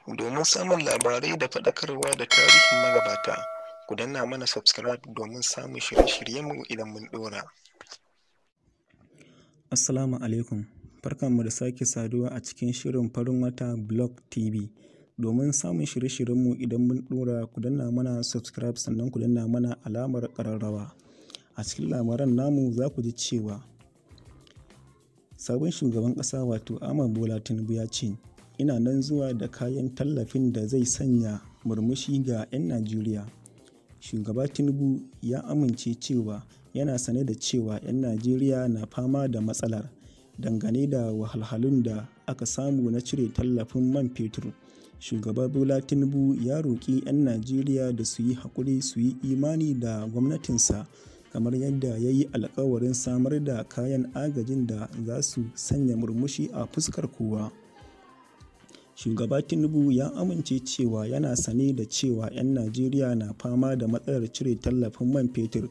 Domin samun labarai da faɗakarwa da tarihin magabata, ku danna mana subscribe domin samun shirye-shiryenmu idan mun ɗora. Assalamu alaikum, barkanmu da sake saduwa a cikin shirin Farin Wata Blog TV. Domin samun shirye-shiryenmu idan mun ɗora, ku danna mana subscribe sannan ku danna mana alamar ƙararrawa. A cikin labaran namu za ku ji cewa sabon shugaban ƙasa wato Ahmad Bola Tinubu ya ce, "Ina nan zuwa da kayan tallafin da zai sanya murmushi ga 'yan Najeriya." Shugaba Tinubu ya amince cewa yana sane da cewa 'yan Najeriya na fama da matsalar dangane da wahalhalun da aka samu na cire tallafin man fetur. Shugaba Bola Tinubu ya roƙi 'yan Najeriya da su yi haƙuri su yi imani da gwamnatinsa kamar yadda ya yi alkawarin samar da kayan agajin da za su sanya murmushi a fuskar kowa. Shugaba Tinubu ya amince cewa yana sane da cewa 'yan Najeriya na fama da matsalar cire tallafin man fetur,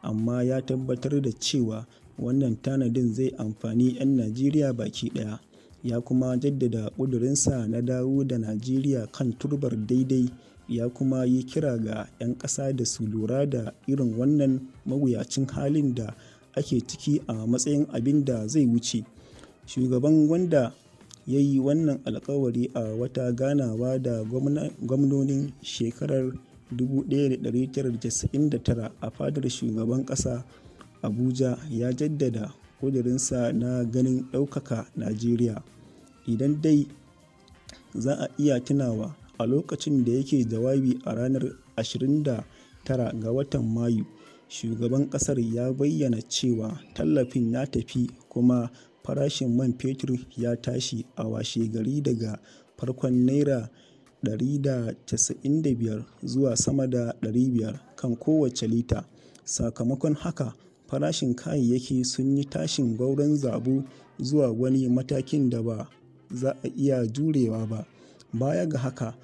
amma ya tabbatar da cewa wannan tanadin zai amfani 'yan Najeriya baki ɗaya. Ya kuma jaddada ƙudurinsa na dawo da Najeriya kan turbar daidai, ya kuma yi kira ga 'yan ƙasa da su lura da irin wannan mawuyacin halin da ake ciki a matsayin abin da zai wuce. Shugaban, wanda ya yi wannan alkawari a wata ganawa da gwamnonin shekarar 1999 a fadar shugaban ƙasa Abuja, ya jaddada ƙudurinsa na ganin ɗaukaka Najeriya. Idan dai za a iya tunawa, a lokacin da yake jawabi a ranar 29 ga watan Mayu, shugaban ƙasar ya bayyana cewa tallafin ya tafi kuma farashin man fetur ya tashi a washegari daga farkon Naira 195 zuwa sama da 500 kan kowace lita. Sakamakon haka, farashin kayayyaki sun yi tashin gwauron zabo zuwa wani matakin da ba za a iya jurewa ba. Baya ga haka,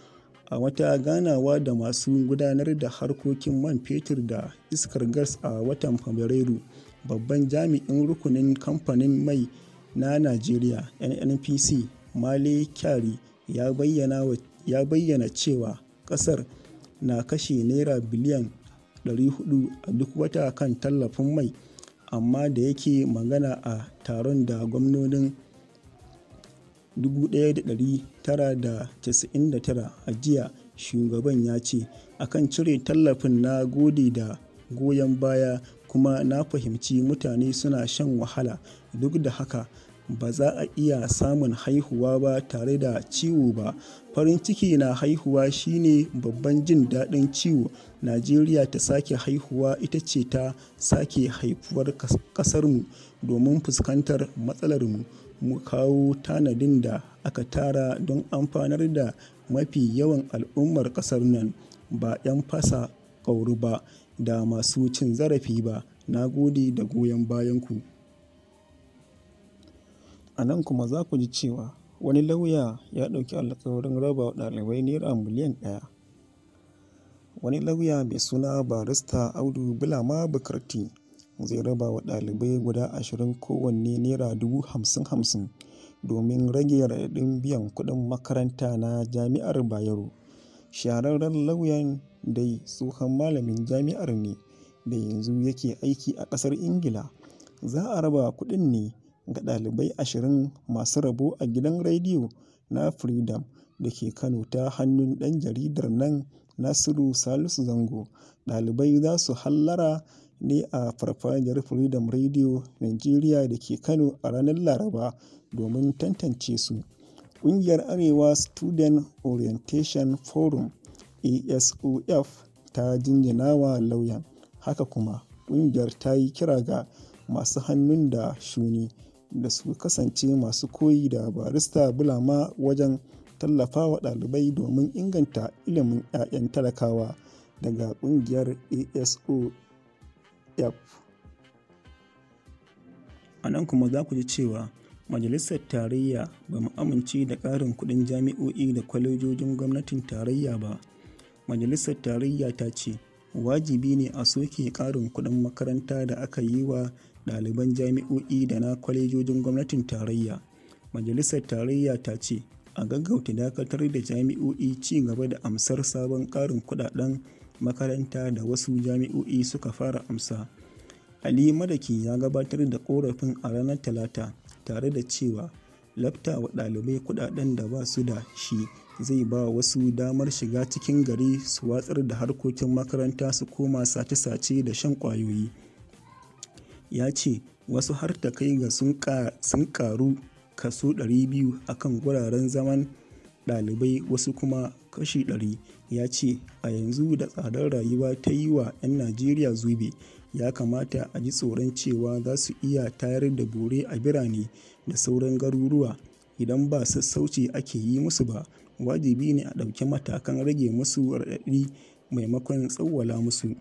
a wata ganawa da masu gudanar da harkokin man fetur da iskar gas a watan Fabrairu, babban jami'in rukunin kamfanin mai na Najeriya (NNPC), Mele Kyari, ya bayyana cewa ƙasar na kashe Naira biliyan 400 a duk wata kan tallafin mai, amma da yake magana a taron da gwamnonin 1999 a jiya, shugaban ya ce, "A kan cire tallafin na gode da goyon baya kuma na fahimci mutane suna shan wahala, duk da haka ba za a iya samun haihuwa ba tare da ciwo ba. Farin ciki na haihuwa shi ne babban jin daɗin ciwo. Najeriya ta sake haihuwa ita ce ta sake haifuwar ƙasarmu domin fuskantar matsalarmu, mu kawo tanadin da aka tara don amfanar da mafi yawan al'ummar ƙasar nan, ba 'yan fasa ƙwauri ba da masu cin zarafi ba. Na gode da goyon bayanku." A nan kuma za ku ji cewa wani lauya ya ɗauki alkawarin raba wa ɗalibai Naira miliyan 1. Wani lauya mai suna Barista Audu Bulama Bukarti zai raba wa ɗalibai guda 20 kowanne Naira 50,000 domin rage raɗaɗin biyan kuɗin makaranta na Jami'ar Bayero. Shahararren lauyan dai tsohon malamin jami'ar ne da yanzu yake aiki a ƙasar Ingila. Za a raba kuɗin ne ga ɗalibai 20 masu rabo a gidan rediyo na Freedom da ke Kano ta hannun ɗan jaridar nan Nasiru Salisu Zango. Ɗalibai za su hallara ne a farfajiyar Freedom Radio Nigeria da ke Kano a ranar Laraba domin tantance su. Ƙungiyar Arewa Student Orientation Forum (ASOF) ta jinjina wa lauyan. Haka kuma, ƙungiyar ta yi kira ga masu hannu da shuni da su kasance masu koyi da Barista Bulama wajen tallafawa ɗalibai domin inganta ilimin 'ya'yan talakawa. Daga ƙungiyar ASOF. A nan kuma za ku ji cewa Majalisar Tarayya ba mu amince da ƙarin kuɗin jami'o'i da kwalejojin gwamnatin tarayya ba. Majalisar Tarayya ta ce wajibi ne a soke ƙarin kuɗin makaranta da aka yi wa ɗaliban jami'o'i da na kwalejojin gwamnatin tarayya. Majalisar Tarayya ta ce A gaggauta dakatar da jami'o'i ci gaba da amsar sabon ƙarin kuɗaɗen makaranta da wasu jami'o'i suka fara amsa. Ali Madaki ya gabatar da ƙorafin a ranar Talata, tare da cewa lafta wa ɗalibai kuɗaɗen da ba su da shi zai ba wasu damar shiga cikin gari su watsar da harkokin makaranta su koma sace-sace da shan ƙwayoyi. Ya ce wasu har ta kai ga sun ƙaru kaso 200 a kan guraren zaman ɗalibai, wasu kuma kashi 100. Ya ce a yanzu da tsadar rayuwa ta yi wa 'yan Najeriya zube, ya kamata a ji tsoron cewa za su iya tayar da bore a birane da sauran garuruwa idan ba sassauci ake yi musu ba. Wajibi ne a ɗauki matakan rage musu raɗaɗi maimakon tsawwala musu.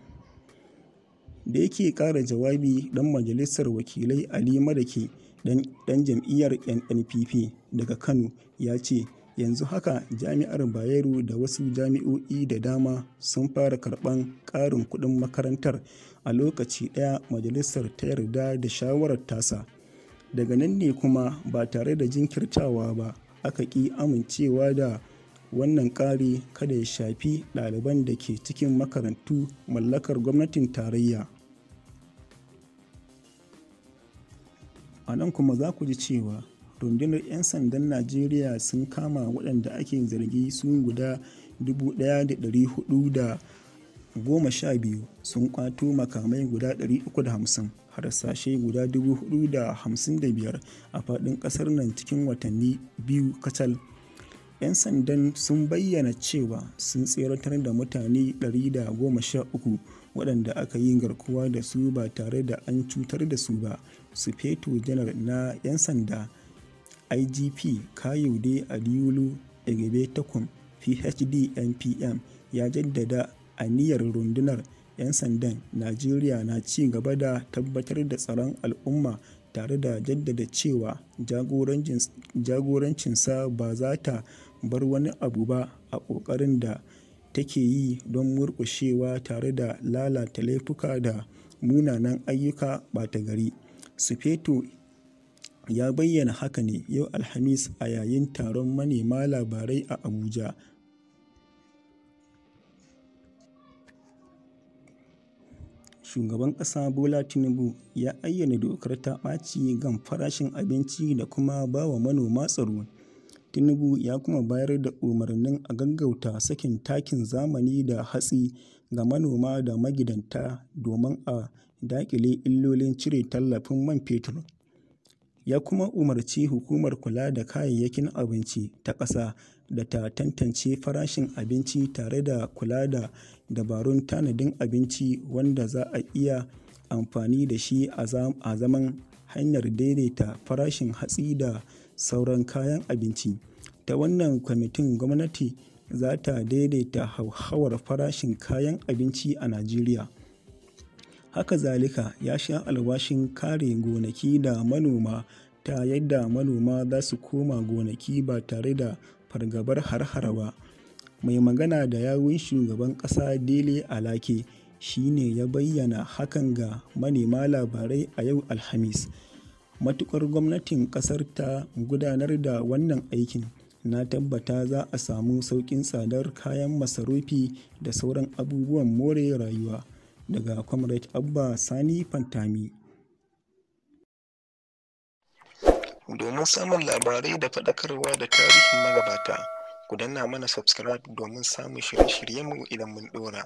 Da yake ƙara jawabi, Ɗan Majalisar Wakilai Ali Madaki, ɗan jam'iyyar NNPP daga Kano, ya ce yanzu haka Jami'ar Bayero da wasu jami'o'i da dama sun fara karɓar ƙarin kuɗin makarantar. A lokaci ɗaya majalisar ta yarda da shawarar tasa. Daga nan ne kuma ba tare da jinkirtawa ba aka ƙi amincewa da wannan ƙari kada ya shafi ɗaliban da ke cikin makarantu mallakar gwamnatin tarayya. A nan kuma za ku ji cewa rundunar 'yan sandan Najeriya sun kama waɗanda ake zargi su guda 1,412, sun ƙwato makamai guda 350, harsashai guda 455 a faɗin ƙasar nan cikin watanni biyu kacal. 'Yan sandan sun bayyana cewa sun tseratar da mutane 113 waɗanda aka yi garkuwa da su ba tare da an cutar da su ba. Sufeto Janar na 'Yan Sanda IGP Kayode Adeolu Egbetokun, PhD NPM, ya jaddada aniyar Rundunar 'Yan Sandan Najeriya na ci gaba da tabbatar da tsaron al'umma tare da jaddada cewa jagorancinsa ba za ta bar wani abu ba a ƙoƙarin da take yi don murƙushewa tare da lalata laifuka da munanan ayyuka ɓata-gari. Sufeto ya bayyana haka ne yau Alhamis a yayin taron manema labarai a Abuja. Shugaban ƙasa Bola Tinubu ya ayyana dokar ta-ɓaci kan farashin abinci da kuma ba wa manoma tsaro. Tinubu ya kuma bayar da umarnin a gaggauta sakin takin zamani da hatsi ga manoma da magidanta domin a daƙile illolin cire tallafin man fetur. Ya kuma umarci Hukumar Kula da Kayayyakin Abinci ta Ƙasa da ta tantance farashin abinci tare da kula da dabarun tanadin abinci wanda za a iya amfani da shi a zaman hanyar daidaita farashin hatsi da sauran kayan abinci. Ta wannan kwamitin gwamnati za ta daidaita hauhawar farashin kayan abinci a Najeriya. Haka zalika, ya sha alwashin kare gonaki da manoma ta yadda manoma za su koma gonaki ba tare da fargabar hare-hare ba. Mai magana da yawun shugaban ƙasa Dele Alake shi ne ya bayyana hakan ga manema labarai a yau Alhamis. Matuƙar gwamnatin ƙasar ta gudanar da wannan aikin, na tabbata za a samu sauƙin tsadar kayan masarufi da sauran abubuwan more rayuwa. Daga Comrade Abba Sani Fantami. Domin samun labarai da faɗakarwa da tarihin magabata, ku danna mana subscribe domin samun shirye-shiryenmu idan mun ɗora.